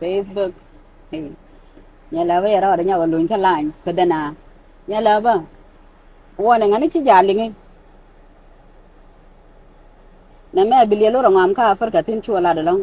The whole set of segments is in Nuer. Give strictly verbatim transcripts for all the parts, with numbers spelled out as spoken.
Facebook. Nyɛ lɛ bä yɛ rɔɔdɛ nyɔk ɛ luny kä lany kä dɛna. Nyɛ lɛ bä. Wuɔnɛ ŋäni ci jal liŋi. Nɛ mɛ bi liɛl wä rɔ ŋɔam kä Africa thin cuɔ lat ɛlɔ̱ŋ.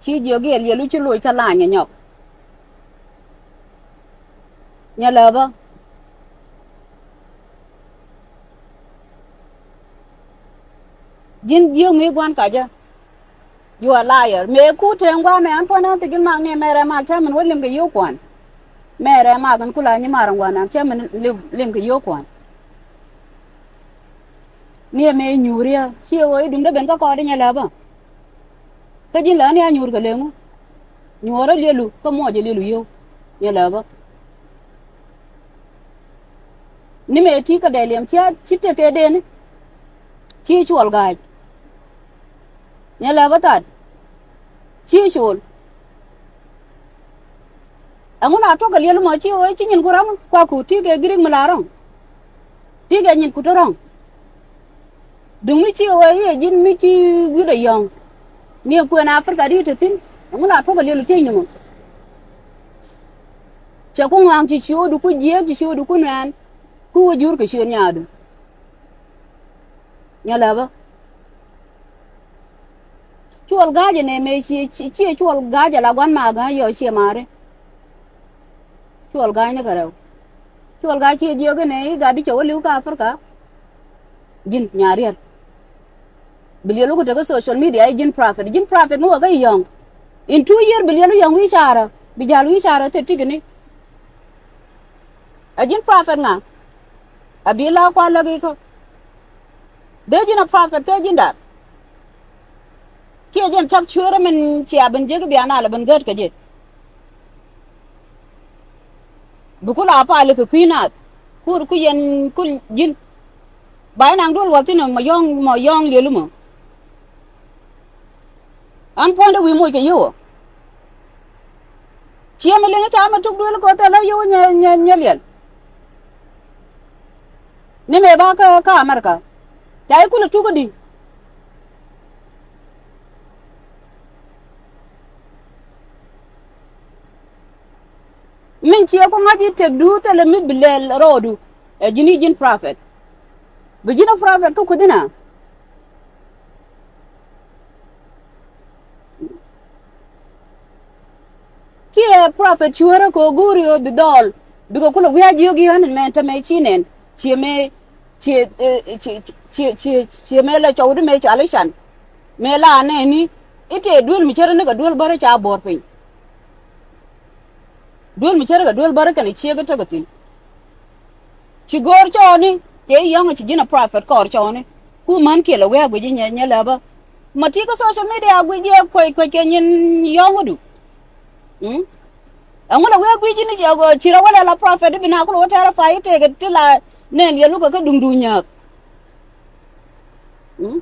Ci jiök iɛ liɛl wä ci loc kä lany ɛ nyɔk. Nyɛ lɛ bä. Ji̱n jiök mi gua̱n kacä. You are liar. Mëë ku teŋ gua̱a̱mɛ an puɔ̱n an thik in mak ni mɛrɛ mak cä min wä lim kɛ yio̱w kuan. Mɛrɛ mak in kula nyi mar in gua̱a̱n an cä min lim, lim kɛ yio̱w kuan. Ni ɛmɛ inyuuriä ci ɛ ɣöö i̱ duŋdä ben kä kɔɔt inyɛ lääpä. Kä ji̱n lääni a nyuur kɛ leŋu. Nyuɔ̱ɔ̱rä liɛlu kä muɔcɛ liɛlu yio̱w. Nyɛ lääpä. Ni mëë ti kä dɛy liɛm cia ci tekɛ deni. Ci cuɔl ga̱a̱c. Nyɛ lääpä that. Ci col. Ɛŋu la tuɔk kɛ liɛl mɔ ci ɣöö ci nyin ku rɔ̱ŋ kuaku ti kɛ girik mi la rɔ̱ŋ. Ti kɛ nyin ku te rɔ̱ŋ. Duŋ mi ci ɣöö i̱ ɛ ji̱n mi ci wi̱cdɛ yɔ̱ŋ. Ni ɛ kuën Africa di te thi̱n. Ɛŋu la tuɔk kɛ liɛl tiec ni mɔ. Cɛ ku ŋɔaŋ ci cio̱o̱du ku jiääk ci cio̱o̱du ku nuɛɛn. Ku wä jur kɛ ciöt nyaadu. Nyɛ lääpä. Cuɔl ga̱a̱c ɛnɛ mëë ciɛ, ciɛ, ciɛ cuɔl ga̱a̱c ala gua̱n ma ga̱a̱c yɔ ciɛ ma̱a̱ri. Cuɔl ga̱a̱c ni kɛ rɛw. Cuɔl ga̱a̱c ciɛ jiök ɛnɛ i̱ gat di cɛ wä li̱w kä Africa. Ji̱n nyariɛr. Bi liɛl wä ku tekä social media i̱ ji̱n prophet. Ji̱n prophet mi wä kä yɔ̱ŋ. In two year bi liɛl wä yɔ̱ŋ wi̱i̱ carä. Bi ja̱l wi̱i̱ carä thil tikini. Ɛ ji̱n prophet ŋa? Ɛ bi la kua läk ikä. Dee ji̱n ɛ prophet kɛ ji̱n dat. Kiɛ ji̱n cak cueerä min cia ben jek bia nal ɛ ben gät kɛ jɛ. Bi ku la pali kɛ kui̱ naath. Kur ku yɛn ku ji̱n. Ba inaŋ duel wal thin ɛ mɔ yɔ̱ŋ, mɔ yɔ̱ŋ liɛlu mɔ. An puɔ̱nydä wi̱i̱ moc kɛ yio̱w ɔ. Ciɛ mi liŋ ca mi tuk duel kɛ thilɛ yio̱w nyɛ, nyɛ, nyɛ liɛl. Ni mëë ba kä, kä America. Ca i̱ kulɛ tuk i̱di. Min ciɛ ku ŋa̱c i̱ tëkdu thilɛ mi bi lɛl rɔɔdu. Ɛ ji̱n i̱ ji̱n prophet. Bi ji̱n ɛ prophet kä kui̱dhinä. Kiɛ prophet cuäärä kɛ ɣöö go̱o̱ri ɣöö bi dhɔɔl bikɛ kulɛ wi̱i̱ a jiök i̱ ɣän ɛn mɛ ɛn täämɛ ci nɛn ciɛ mëë ciɛ ciɛ ciɛ ciɛ mëë lɛ cɔwdi mëë cɔal i̱ can. Mëë la nɛɛni i̱ tëë duel mi cärä nikɛ duel bärä ca buɔ̱ɔ̱r piny. Duel mi cärä kɛ duel bärä kɛnɛ ciek i̱ tekɛ thi̱n. Ci go̱o̱r cɔɔni tëë yɔ̱ŋ ci ji̱n a prophet kɔɔr cɔɔni. Ku män kiɛ lɛ wee a guic i̱ nyɛ, nyɛ lɛ bä. Ma ti kä social media a guic i̱ kuec kuec kɛ nyin yɔ̱ŋ wädu. Mm? Ɛŋu lɛ wee a guic i̱ ni ci rɔ wälɛ la prophet i̱ bi na kulɛ wä tɛrɛ fa i̱ tëëkɛ ti la nɛn yɛ lukɛ kä duŋdu nyääk. Mm?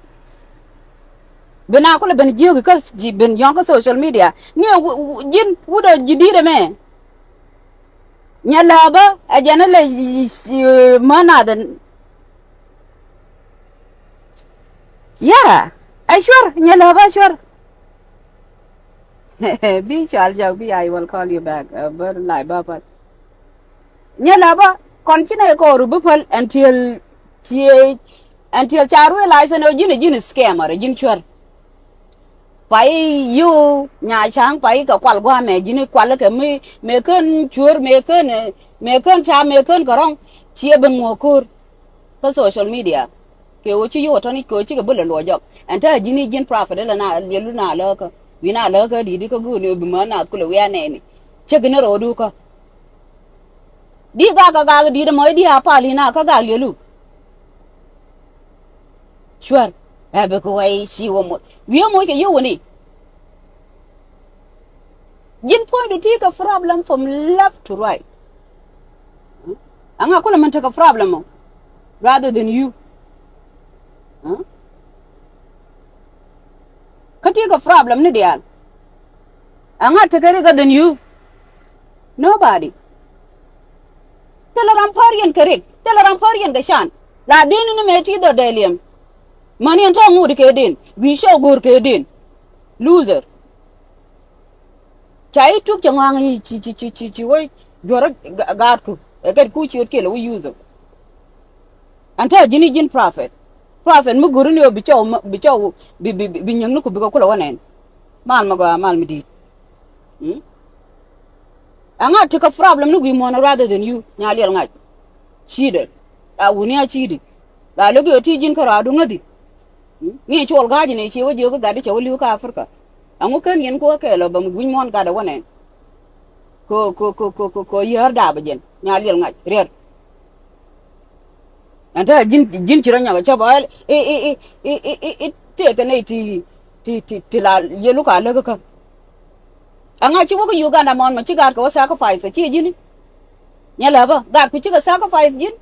Bi na kulɛ ben jiök i̱ kä ji̱ ben yɔ̱ŋ kä social media ni ɛ ji̱n wut ɛ ji̱ di̱t ɛmɛ. Nyɛ lääbä ɛ jɛn ɛ lɛ män nath ɛn. Yeah, ɛ cuɛr nyɛ lääbä ɛ cuɛr. Bi cual jɔk bi I will call you back. Bä lay bä pal. Nyɛ lääbä kɔn ci nɛ kɔɔru bi päl until ciɛ until ca realize ɛn ɛ ji̱n ɛ ji̱n scammer ɛ ji̱n cuɛr. Pay yio̱w nya ca̱ŋ pay kɛ kual gua̱a̱mɛ ji̱n kual kɛ mi mëë kän cuör mëë kän mëë kän ca mëë kän kɛ rɔ̱ŋ. Ciɛ ben ŋuɔ̱k ko̱r kä social media. Kɛ ɣöö ci yio̱w tɔ̱ni kɛ ɣöö cikɛ bi lɛ luɔc jɔk ɛn te a ji̱n i̱ ji̱n prophet ilɛ na liɛlu na läkä wi̱i̱ na läkä di̱i̱t i̱ kä guuni bi mään na kulɛ wi̱i̱ anɛɛni. Cäk ni rɔɔdu kä di gak kɛ gak di̱i̱t ɛmɔ i̱ di a pal i̱ na kä gak liɛlu. Cuɛr ɛ bɛ kɛ wɛy ci wä moc wi̱i̱ moc kɛ yio̱w wä ni. Ji̱n puɔ̱nydu ti kɛ problem from left to right. Aŋa kulɛ mɛn tekɛ problem ɔ rather than you. Kä ti kɛ problem ni diaal. Aŋa tekɛ rik other than you. Nobody. Thilɛ ram pär yɛn kɛ rik, thilɛ ram pär yɛn kɛ can. La den ni mëë ti dhɔ dee liɛm. Mäni ɛn tɔ̱ ŋut kɛ den wi̱i̱ cɔw go̱o̱r kɛ den. Loser. Ca i̱ tuk cɛ ŋɔaŋ i̱ ci ci ci ci ci wä juɔ̱rä gaatku ɛ kɛt ku ciöt kiɛl ɛ wä yuuthɔ. Ɛn te ji̱n i̱ ji̱n prophet. Prophet mi go̱ri ni ɣöö bi cɔw bi cɔw bi bi bi nyäŋni ku bikɛ kulɛ wä nɛn. Mal mi gɔaa mal mi di̱i̱t. Ɛŋa tekɛ problem ni gui̱i̱ muɔ̱ɔ̱n rather than you nya liɛl ŋa̱c. Ci̱i̱dɛ a wuni a ci̱i̱di. La lo̱k yɛ ti ji̱n kärɔaadu ŋäthi. Ŋi̱i̱c cuɔl ga̱a̱c ni ci wä jiök i̱ gat i̱ cɛ wä li̱w kä Africa. Ɛŋu ken yɛn kuäär kɛɛl ɔ bɛ mi gui̱ny muɔ̱ɔ̱n gat ɛ wä nɛn. Kɛ kɛ kɛ kɛ kɛ yäär daapä jɛn nya liɛl ŋa̱c riɛr. Ɛn te ji̱n ji̱n ci rɔ nyɔk ɛ cä bä i̱ i̱ i̱ i̱ i̱ tëëkɛ nɛy ti ti ti ti la yɛ luk a läk kä. Ɛŋa ci wä kä Uganda mɔn mɔ ci gaat kɛ wä sacrifice ɛ ci ji̱n i̱. Nyɛ lɛ bä gaat ku cikɛ sacrifice ji̱n.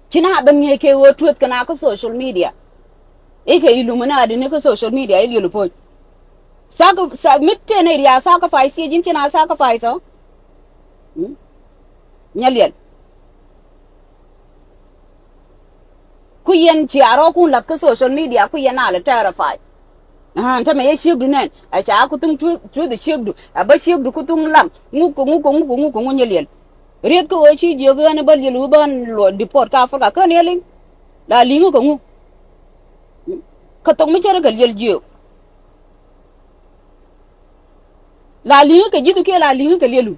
Ci na ben ŋi̱eec kɛ ɣöö tueth kɛ na kä social media. I̱ kɛ Illuminati ni kä social media i̱ liɛl poc. Sacri- sa- mi tëë nɛy riaak sacrifice ciɛ ji̱n ci na sacrifice ɔ. Nyɛ liɛl. Ku yɛn cia rɔɔkun lath kä social media ku yɛn a lɛ terrify. Aa, tämɛ yɛ ciekdu nɛn ɛ ca ku thuŋ tueth ɛ ciekdu ɛ bä ciekdu ku thuŋ lam ŋuk kɛ ŋuk kɛ ŋuk kɛ ŋuk kɛ ŋuk nyɛ liɛl. Riet kä ɣöö ci jiök ɣän bä liɛl ɣöö bä luɔ deport kä Africa kän yɛ liŋ. La li̱ŋä kɛ ŋu. Kä thok mi cärä kɛ liɛl jiök. La li̱ŋä kɛ ji̱thu kiɛ la li̱ŋä kɛ liɛlu.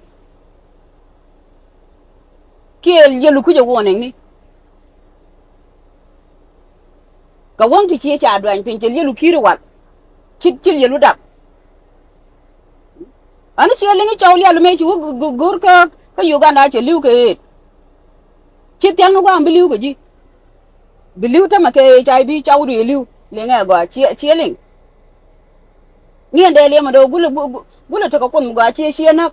Kiɛ liɛlu kucä warning ni. Kɛ wäŋ ti ciɛ ca duany piny cɛ liɛlu ki̱i̱ri wal. Ci ci liɛlu dak. Ani ciɛ liŋ i̱ cɔw liɛlu mëë ci wä go̱r kä kä Uganda cɛ li̱w kɛ ëët. Ci thia̱ŋni gua̱a̱m bi li̱w kɛ ji̱. Bi li̱w tämɛ kɛ H I V cɔwdu yɛ li̱w liŋɛ gɔaa ciɛ ciɛ liŋ. Ŋiɛn dee liɛmɛ do̱ gulɛ gulɛ tekɛ kuoth mi gɔaa ciɛ ciɛ näk.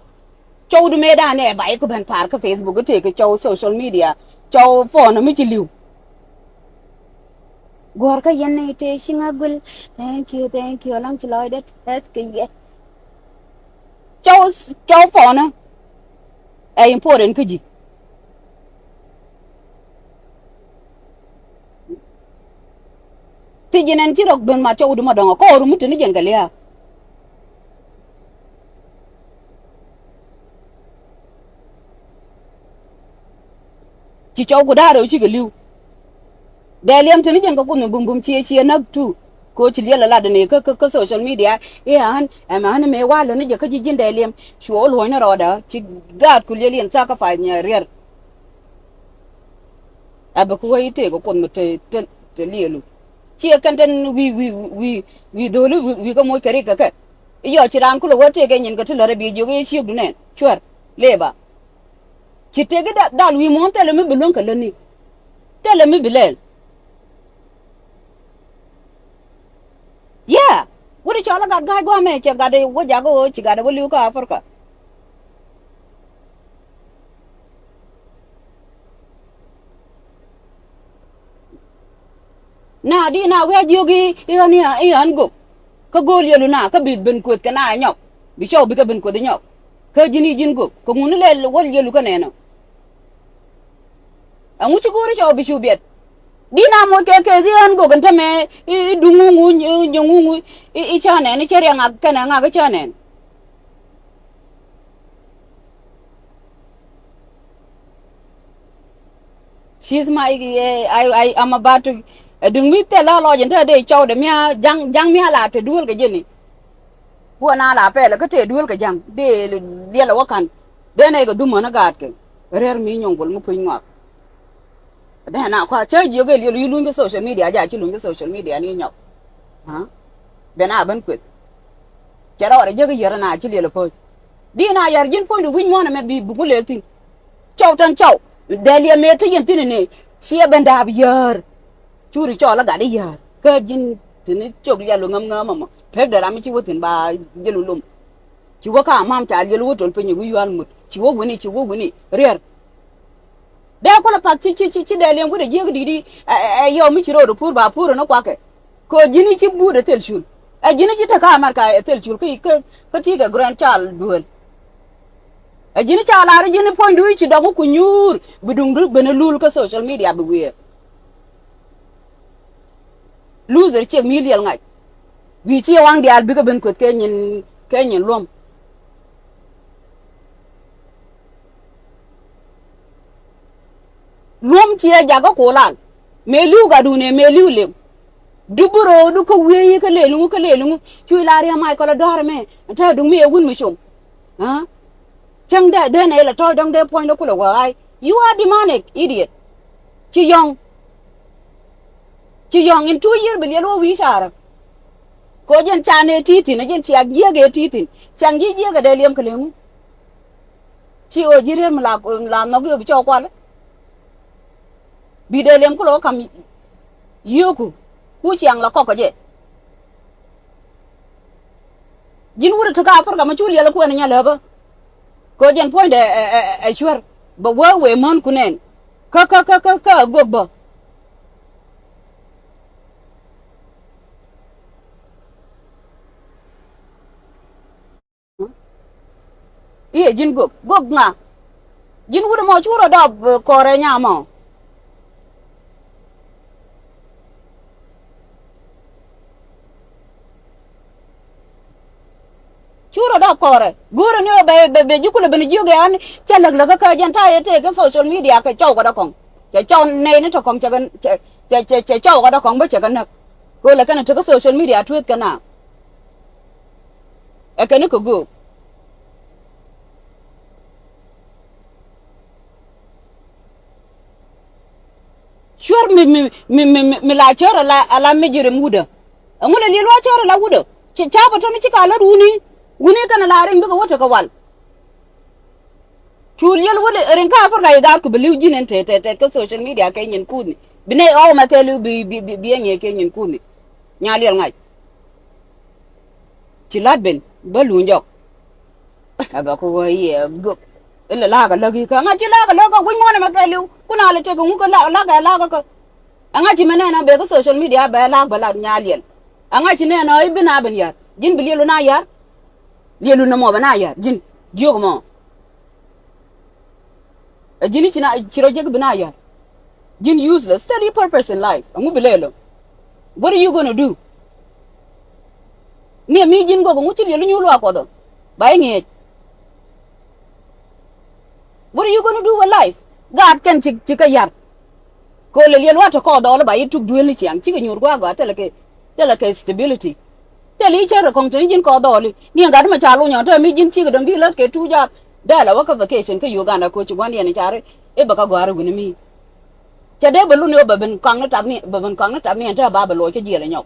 Cɔwdu mëëdan ɛ bay ku ben pa̱a̱r kä Facebook i̱ tëëkɛ cɔw social media cɔw phone mi ci li̱w. Guɔ̱r kä yɛn ni tëë ci ŋäk guil. Thank you, thank you. Alaŋ ci lɔcdɛ tɛth kɛ yɛ. Cɔw cɔw phone ɛ important kä ji̱. Ti ji̱n ɛn ci rɔ ben ma cɔwdu ma dɔ̱ŋ ɔ kɔɔru mi tuni jɛn kɛ lia̱a̱. Ci cɔw ku da̱a̱r rɛw cikɛ li̱w. Dee liɛm teni jɛn kä kunh mi bum bum ciɛ ciɛ näk tu. Ko ci liɛl a lat ni kä kä social media i̱ ɣän ɛmɛ ɣän mëë walä ni jɛ kä ji̱ ji̱n dee liɛm. Cuɔ luɔ̱ny ni rɔɔdä ci gaat ku liɛl yɛn thakä pa̱a̱th nyɛ riɛr. A bɛ ku wä i̱ tëëk kä kuoth mi te te te liɛlu. Ciɛ kɛn tɛn wi̱i̱ wi̱i̱ wi̱i̱ wi̱i̱ dho̱li wi̱i̱ kä moc kɛ rik kɛ kɛ. I̱ yɔc ci raan kulɛ wä tëëk kɛ nyin kɛ ti lät a bi jiök i̱ ciökdu nɛn cuɛr leba. Ci tëëk i̱ dal wi̱i̱ muɔ̱ɔ̱n thilɛ mi bi luäŋ kɛ lätni. Thilɛ mi bi lɛl. Yeah. Wut i̱ cɔl i̱ gat ga̱a̱c gua̱a̱mɛ cɛ gat i̱ wä jakä ɣöö ci gat i̱ wä li̱w kä Africa. Na di na wi̱i̱ a jiök i̱ ɣän i̱ ɣän gök. Kä go̱o̱l yɛlu na kä bi ben kueth kɛ na nyɔk bi cɔw bikɛ ben kueth inyɔk. Kä ji̱n i̱ ji̱n gök kɛ ŋun i̱ lɛl wäl yɛlu kä nɛnɔ. Ɛŋu ci go̱o̱ri cɔw bi cu biɛt. Di na moc kɛ kɛ i̱ ɣän gök in tämɛ i̱ duŋ ŋuŋu i̱ ca nɛn i̱ cä riɛŋ ŋak kɛnɛ ŋak i̱ ca nɛn. She's my, I, I, I'm about to, ɛ duŋ mi thil la lɔc in te dee cɔwdɛ mia jaŋ jaŋ mia la te duel kɛ jeni. Buɔ na la pɛl kä te duel kɛ jaŋ dee liɛl wä kan dee nɛ kɛ dhumä ni gaatkɛ. Rɛr mi nyɔŋ gol mi puny ŋɔak. Dee na kua cä jiök ɛ liɛl yi luny kä social media ja ci luny kä social media ni nyɔk. Bɛ na ben kueth. Cɛ rɔɔdɛ jek i̱ yɛr na ci liɛl ɛ po̱c. Di na yar ji̱n puɔ̱nydu wi̱c muɔ̱ɔ̱n ɛmɛ bi buk mi lëël thi̱n. Cɔw tɛn cɔw dɛl yɛ mëë te yɛn thi̱n ni ciɛ ben daap yäär. Curi cɔl ɛ gat i̱ yäär kä ji̱n thi̱n cok liɛl wi ŋäm ŋäm ɛmɔ pek dee ram mi ci wä thi̱n ba jiɛl wi lom. Ci wä ka mam ca liɛl wä tol piny wi yual ŋut ci wä wini ci wä wini riɛr. Dee kulɛ pak ci ci ci ci dee liɛm wi̱cdɛ jiäk di̱t i̱ ɛ ɛ yɔw mi ci ro̱o̱d pur ba pur ni kuakɛ. Kɛ ɣöö ji̱n i̱ ci buut ɛ thil cul ɛ ji̱n i̱ ci te kä America ɛ thil cul kä kä kä ti̱i̱ kɛ grand child duel. Ɛ ji̱n i̱ ca lar i̱ ji̱n i̱ puɔ̱nydu i̱ ci dɔ̱k i̱ ku nyuur bi duŋdu ben i̱ lul kä social media bi wiee. Loser ciek mi liɛl ŋa̱c. Wi̱i̱ ciɛ waŋ diaal bikɛ ben kueth kɛ nyin, kɛ nyin luɔ̱m. Luɔ̱m ciɛ jakä kulal. Mëë li̱w gatdun ëë mëë li̱w lem. Dup bi ro̱o̱du kä wiee yi kä lëë luŋu kä lëë luŋu. Cu ila riɛm mac kɔlɔ dɔ̱a̱r ɛmɛ. Ɛn te duŋ mi ɛ wun mi com. Aa? Cäŋ dee dee nɛ ilɛ tɔ̱ dɔ̱ŋ dee puɔ̱nydɛ kulɛ wä ɣa̱c. You are demonic, idiot. Ci yɔ̱ŋ. Ci yɔ̱ŋ in two year bi liɛl wä wi̱i̱ carä. Kɛ ɣöö jɛn ca nɛ ti̱i̱ thi̱n, ɛ jɛn ciak jiääk ëë ti̱i̱ thi̱n. Ciaŋ ji̱ jiääk ɛ dee liɛm kɛ lëŋu. Ci ɣöö ji̱ riet mi la, la nhɔk i̱ ɣöö bi cɔɔk kualä. Bi dee liɛm kulɛ wä ka̱m yio̱o̱ku. Ku ciaŋ la kɔk kɛ jɛ. Ji̱n wut ɛ te kä Africa mi cu liɛl ɛ kuɛn ɛ nyalääpä. Kɛ ɣöö jɛn puɔ̱nydɛ ɛ, ɛ, ɛ, ɛ cuer. Bɛ wee wee män ku nɛn. Kä, kä, kä, kä, kä ɛ gök bä. I̱ ɛ ji̱n gök, gök ŋa? Ji̱n wut ɛmɔ cu rɔ dɔɔp, eh, kɔrɛ nyamɔ. Cu rɔ dɔɔp kɔrɛ. Go̱o̱rɛ ni ɣöö bɛ, bɛ, bɛ ji̱ kulɛ ben jiök yɛn cɛ läk läk kä jɛn ta̱yɛ tëë kä social media kɛ cɔw kɛ dɔ̱kɔŋ. Cɛ cɔw nɛy ni tɔ̱kɔŋ cɛ kɛ, cɛ, cɛ, cɛ, cɛ cɔw kɛ dɔ̱kɔŋ bä cɛ kɛ näk. Kɛ ɣöö lɛ kɛn te kä social media tueeth kɛ na. Ɛ kɛn ni kɛ göök. Cuer mi, mi, mi, mi, mi, mi la cär ala, ala mi ji̱ rim wudä. Ɛŋu lɛ liɛl wa cär ala wudä? Ci ca̱p ɛ tɔ̱ni ci ka lät wuni. Wuni kɛn ala riŋ bikɛ wä tekɛ wal. Cu liɛl wä rin kä Africa yi gaatku bi li̱w ji̱n ɛn tɛt, tɛt, tɛt kä social media kɛ nyin kuthni. Bi nɛ ɣɔw mɛ kɛ li̱w bi, bi, bi, bi ɛ ŋi̱eec kɛ nyin kuthni. Nya liɛl ŋa̱c. Ci la̱t ben bä luny jɔk. Ɛ bɛ ku wä yɛ gök. Ilɛ la̱a̱k ɛ läk i̱ kä ŋa̱c ci la̱a̱k ɛ läk kä wi̱c muɔ̱ɔ̱n ɛmɛ kɛ li̱w. Kun a lɛ tek ɛ ŋuk kä la̱a̱k, la̱a̱k ɛ la̱a̱k kä. Ɛ ŋa̱c ci mɛ nɛn ɔ bɛ kä social media bɛ la̱a̱k bɛ la̱a̱k nya liɛl. Ɛ ŋa̱c ci nɛn ɔ i̱ bi na ben ya̱r. Ji̱n bi liɛlu na ya̱r. Liɛlu nɔmɔ bɛ na ya̱r. Ji̱n diök mɔ. Ɛ ji̱n i̱ ci na, ci rɔ jek bi na ya̱r. Ji̱n useless. Tell your purpose in life. Ɛŋu bi lɛl ɔ? What are you gonna do? Ni mi ji̱n gɔk ɛŋu ci liɛl inyuul wa kuɔth ɔ? Ba iŋiɛc. What are you gonna do with life? Gaat kɛn ci, ci kɛ ya̱r. Kɛ ɣöö lɛ liɛl wa te kɔɔth dhɔɔl ba i̱ tuk duëël ni ciaŋ cikɛ nyuur gua̱a̱k gɔaa thilɛ kɛ, thilɛ kɛ stability. Thilɛ i̱ cär kɛ kɔŋ te ni ji̱n kɔɔth dhɔɔl i̱ ni ɛn gat mɛ ca luny ɔ te mi ji̱n cikɛ dɔ̱ŋ di lät kɛ tuuc a dee lɛ wä kä vacation kä Uganda koci gua̱ndiɛn i̱ car i̱ bɛ kä gɔ̱a̱r i̱ wi̱ni mi. Cɛ dee bɛ luni ɣöö bɛ ben kaŋni tap ni, bɛ ben kaŋni tap ni ɛn te ba bɛ luɔc kä jiɛl ɛ nyɔk.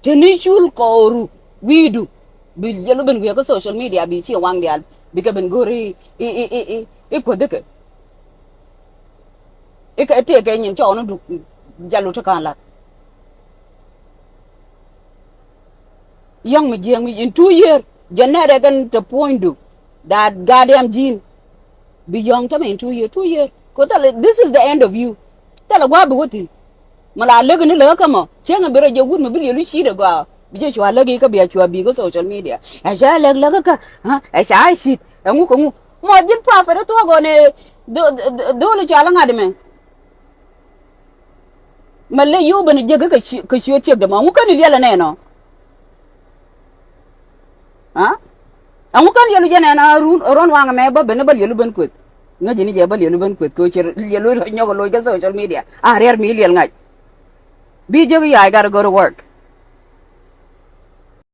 Te ni cul kɔɔru wi̱i̱du bi liɛl wä ben wiee kä social media bi ci waŋ diaal bikɛ ben go̱o̱ri i̱, i̱, i̱, i̱, i̱ kuädhikɛ. I̱ kɛ tëëkɛ nyin cɔɔni duk jalu ti ka̱n lat. Yɔ̱ŋ mi jiääk mi in two year jɛ nɛɛt ɛ kɛn te puɔ̱nydu. That goddamn ji̱n. Bi yɔ̱ŋ tämɛ in two year, two year. Ko thilɛ, this is the end of you. Thilɛ gua̱a̱ bi wä thi̱n. Mi la läk ni läk kä mɔ cieŋ in bi rɔ jɛ wut mi bi liɛlu ci̱i̱t ɛ gɔaa bi jɛ cua läk i̱ kä bia cua bi̱i̱ kä social media. Ɛ ca läk läk kä ɛ ca i̱ ci̱t ɛŋu kɛ ŋu. Mɔ ji̱n prophet i̱ thuɔ̱k ɣɔn ɛ dho̱l i̱ cɔal i̱ ŋa̱t ɛmɛ. Mɛ ley yio̱w ben jek kɛ ciöt ciek dämɔ ɛŋu kɛn i̱ liɛl ɛnɛn ɔ. Aa? Ɛŋu kɛn liɛlu jɛ nɛn ɔ ruɔ̱n waŋ ɛmɛ bä ben bä liɛlu ben kueth. Ŋäci ni jɛ bä liɛlu ben kueth kɛ cɛ liɛlu rɔ nyɔk loc kä social media a riɛr mi liɛl ŋa̱c. Bi jek i̱ I gotta go to work.